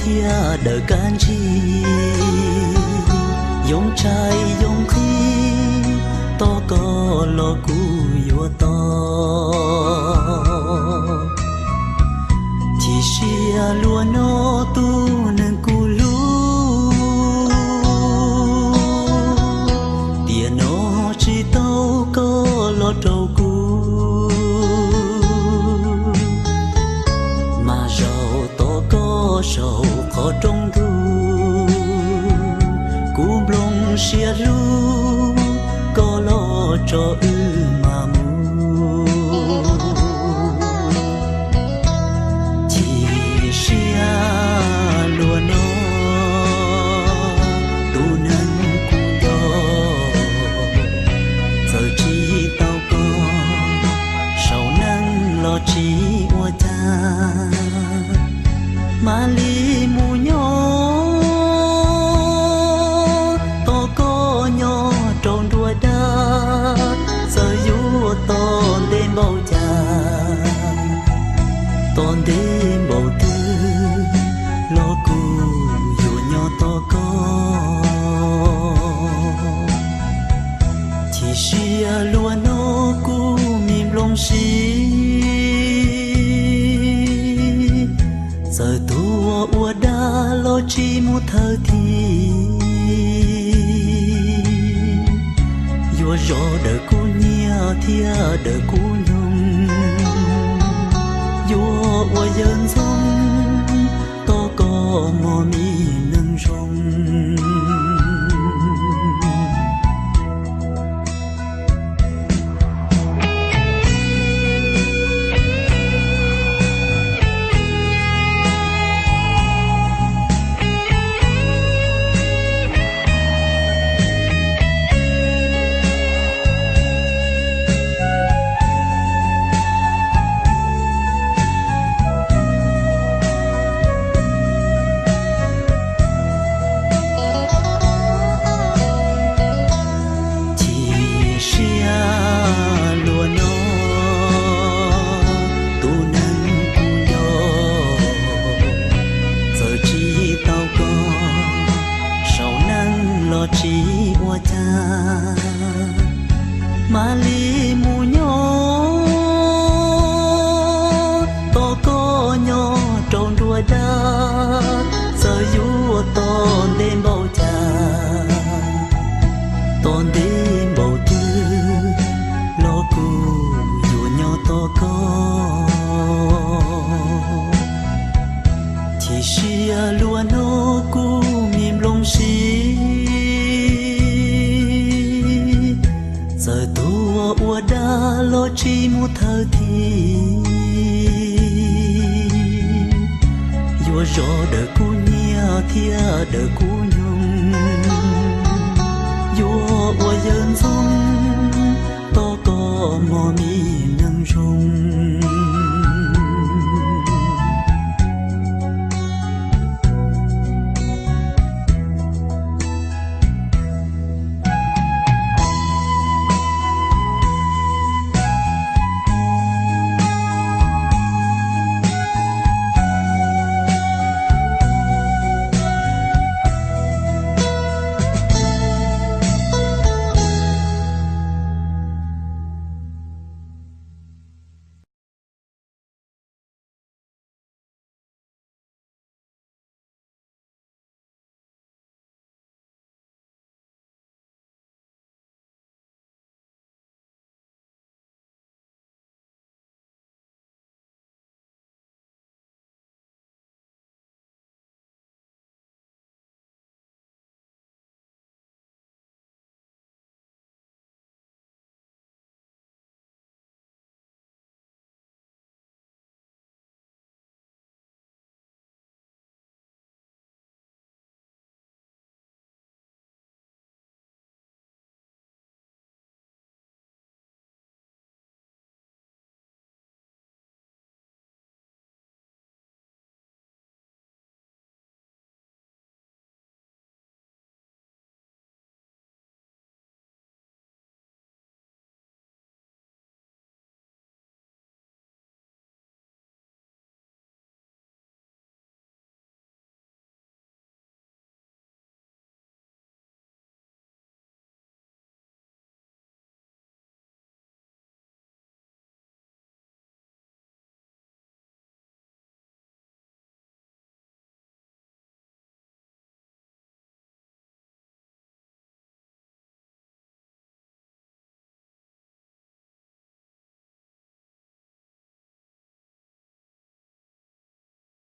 thiab dawm kab ntsig, yoo tshais yoo nqhis, tos koj los kuv yuav tos. Chim siab luag no tus neeg kuv hlub, tiam no tsis tau koj los rau kuv. Mas zaum tos koj saum qhov rooj ntug, kuv nplooj siab hlub, koj los tso wb mam mus. Chim siab luag no tus neeg kuv nco, txawm tsis tau koj saum neej los tsis ua cas, mam li mus nyob tos koj nyob rau nruab dab. Txawm yuav tos ntev npaum cas, tos ntev npaum twg los kuv yuav nyob tos koj. Chim siab luag no kuv me nplooj siab, txawm tuag ua dab los tsis mus thawj thiab. Yuav zov dawm kuv nyiaj thiab dawm kuv nyoog, yuav ua yawg ntxoog tos koj mog me neeg zoo. Chim siab luag no tus neeg kuv nco, txawm tsis tau koj saum neej los tsis ua cas, mam li mus nyob tos koj nyob rau nruab dab. Txawm yuav tos ntev npaum cas, tos ntev npaum twg los kuv yuav nyob tos koj. Chim siab luag no kuv me nplooj siab, txawm tuag ua dab los tsis mus thawj thiab. Yuav zov dawm kuv nyiaj thiab dawm kuv nyoog, yuav ua yawg ntxoog tos koj mog me